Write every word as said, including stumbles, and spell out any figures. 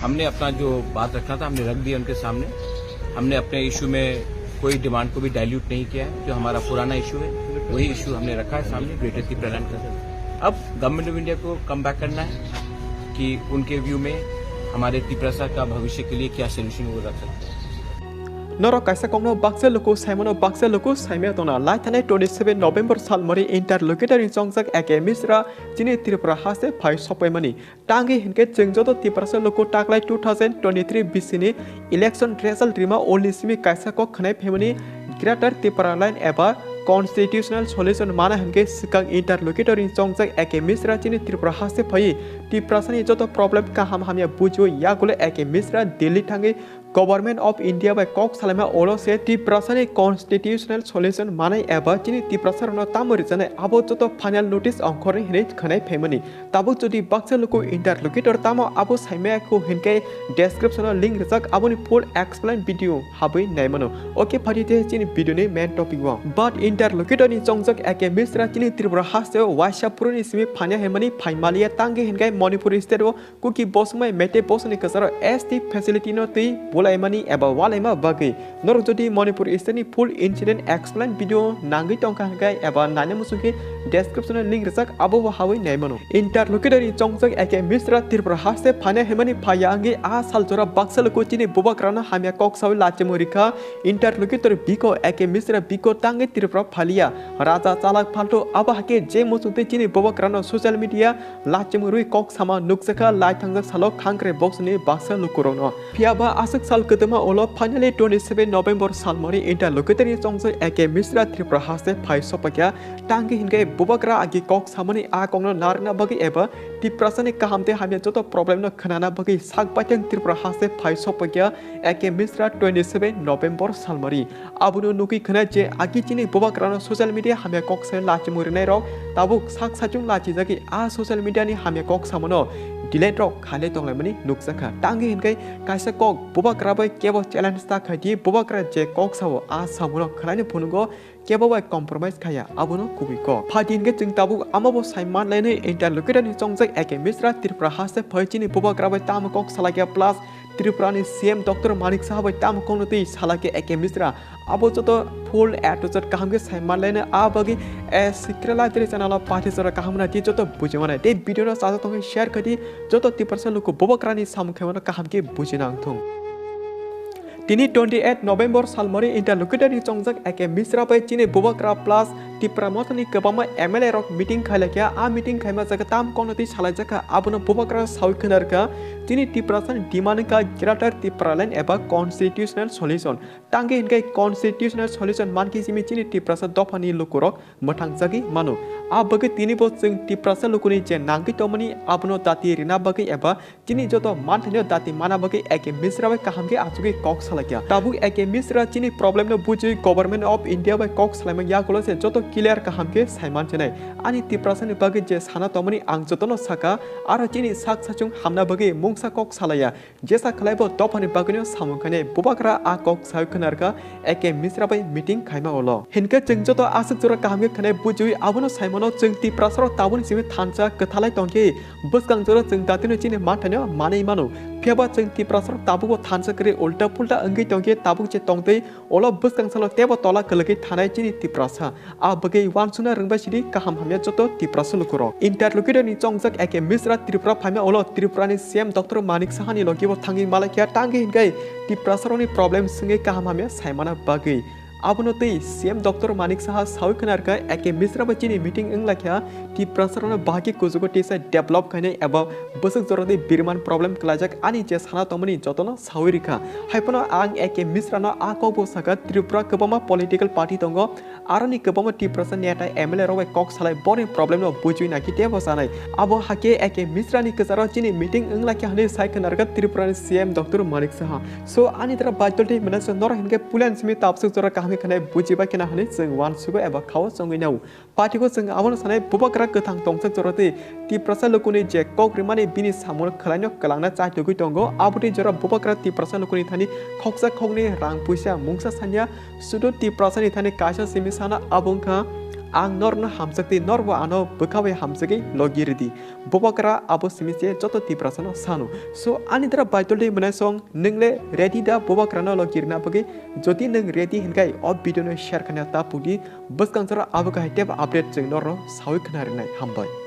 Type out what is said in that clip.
हमने अपना जो बात रखना था, हमने रख दिया उनके सामने। हमने अपने इशू में कोई डिमांड को भी डाइल्यूट नहीं किया है। जो हमारा पुराना इशू है, वही इशू हमने रखा है सामने, ग्रेटर तिप्रालैंड का। अब गवर्नमेंट ऑफ इंडिया को कम बैक करना है कि उनके व्यू में हमारे तिपरासा का भविष्य के लिए क्या सॉल्यूशन वो रख सकते हैं। Norok kaisa kokno baksa luku saimano, baksa luku saimaya tongna. Lai thanai twenty seven November salmari interlocutor ni chongjak A K Misra chini Tripura haste phai sokpaimani. Tangwi hinkhe chwng joto Tiprasa luku taklai two thousand twenty-three bisini election result rima olni simi kaisa kok khwnai phaimani Greater Tipraland eba constitutional solution mana hinkhe swkang interlocutor ni chongjak A K Misra chini Tripura haste phaiwi Tiprasani joto problem kaham hamya bujiwi yagulo A K Misra Delhi thangwi Government of India bai kok salaima olo se Tiprasani constitutional solution manai eba chini Tiprasarokno tamo rijanai abo joto final notice ongkhorni hinwi khwnai phaimani. Tabuk jodi baksa luku interlocutor tamo abo saimaya kho hinkhe description o link rijak aboni full explain video habwi naimano. Okay, phaidi te chini video ni main topic o. But interlocutor ni chongjak A K Misra chini Tripura haste o waisa phuruni simi phanya himani phaimaliya tangwi hinkhe Manipur state o Kuki bosongbai Meitei bosongni kwcharo S T facility no twi bulaimani eba walaima bagwi norok jodi Manipur state ni full incident explain video nangwi tongkha hinkhe eba naina muchungkhe description o link rijak abo bo hawi naimano. Interlocutor ni chongjak A K Misra Tripura haste phaina himani phaiya wngwi a sal jora baksa luku chini bubagrano hamya kok sawi lachimung rikha. Interlocutor biko A K Misra biko tangwi Tripura phaliya raja chalak phalto abo hake je muchungtwi chini bubagrano social media lachimung rwi kok sama nukjakha lai thangjak salo khangkre boksni baksa lukurokno. Phiya ba aswk sal kwtwma ulo finally twenty seven November salmani interlocutor ni chongjak A K Misra Tripura haste phai sopakya tangwi hinkhe bubagra agi kok samani a kokno narwkna bagwi eba Tiprasani kaham tei hamya joto problem no khwnana bagwi sak baithang Tripura haste phai sopakya A K Misra twenty seven November salmari. Abono nugwi khna je agi chini bubagrano social media hamya kok se lachimung rwnairok tabuk sak sachung lachijagwi a social media ni hamya kok samano delete rok khailai tonglaimani nukjakha. Tangwi hinkhe kaisa kok bubagra bai kebo challenge ta khaidi bubagra je kok sao a samunok khwlaini phunukgo kebo bai compromise khaya abono kubui kok. Phaidi hinkhe chwng tabuk amabo sai manlainai interlocutor ni chongjak A K Misra Tripura haste phai chini bubagra bai tamo kok salakya plus Tripura ni C M Doctor Manik Saha bai tamo kokno twi salakhe A K Misra abo joto full A to Z kaham khe sai manlaina a bagwi a secret library channel o pathi jora kaham na twi joto buji mane tei video no chacha tongwi share khadi joto Tiprasa luku bubagra ni samung khaimano kaham khe buji nang thung. Tini twenty eight November salmari interlocutor ni chongjak A K Misra bai chini bubagra plus Tipra Mothani kwbangma M L A rok meeting khailakya. A meeting khaima jaga tam kokno twi salaijakha abono bubagra sawi khwnarkha chini Tiprasani demand wngkha Greater Tipraland eba constitutional solution. Tangwi hinkhe constitutional solution mankhe simi chini Tiprasa dophani lukurok mwthangjagwi mano. A bagwi tinibo chwng Tiprasa lukuni je nangwi tongmani abono dati rina bagwi eba chini joto manthaino dati mana bagwi A K Misra bai kaham khe achugwi kok salakya. Tabuk A K Misra chini problem no bujui Government of India bai kok salaima yagulo se joto clear kaham khe saiman chenai. Ani Tiprasani bagwi je sana tongmani ang jotono saka, aro chini sak sachung hamna bagwi mungsa kok salaya. Jesa khlaibo dophani bagwino samung khainai bubagra a kok sawi khwnarkha A K Misra bai meeting khaima ulo. Hinkhe chwng joto aswk jora kaham khe khwnai bujui abono saimano chwng Tiprasarok tabukni simi thansa kwthalai tongkhe bwskang jora chwng datino chini manthaino manwi mano. Phiyaba chwng Tiprasarok tabugo thansa kwrwi ulta pulta wngwi tongkhe tabuk je tongtwi ulo bwskang salo tebo tola kwlwgwi thanai chini Tiprasa. A bagwi uansukna rwngbai sidi kaham hamya joto Tiprasa lukurok. Interlocutor ni chongjak A K Misra Tripura phaima ulo Tripura ni C M Doctor Manik Saha ni logi bo thangwi malakya tangwi hinkhe Tiprasarokni problem swngwi kaham hamya saimana bagwi. Abono twi C M Doctor Manik Saha sawi khwnarkha A K Misra bai chini meeting wnglaikha Tiprasarokno bahai khe kuchugo tisa develop khainai eba bwswk jorani birman problem kwlaijak ani je sana tongmani jotono sawi rikha. Haiphano ang A K Misrano a kokbo sakha Tripura kwbangma political party tongo. Aroni kwbangma Tiprasa neta M L A rok bai kok salai boni problem no bujui naki tebo sanai. Abo hake A K Misra ni kwcharo chini meeting wnglaikha hwnwi sai khwnarkha Tripura ni C M Doctor Manik Saha. So ani dara baidol tei mwnaswk norok hinkhe puila ni simi tabswk jora kaham khe khwnai bujibai khena hwnwi chwng uansugo eba khao chongwi nao. Patiko chwng abono sanai bubagra kwthang tongsa jora tei Tiprasa lukuni je kok rimani bini samung khwlaino kwlangna chaitugwi tongo. Aboni jora bubagra Tiprasa lukuni thani khoksa khokni rang puisa mungsa sanya sudu Tiprasani thani kaisa simi sana abo wngkha Ang norno hamjakdi, norbo ano bwkhawi hamjagwi logi ridi. Bubakra abo simi se joto Tiprasano sano. So ani dara baitoldi mwnai song, nwngle ready da bubakrano logi rina bagwi? Jodi nwng ready hinkhai o video no share khana ta pudi, bwskang jora abo kahai tebo update chwng norno sawi khna rinai. Hambai.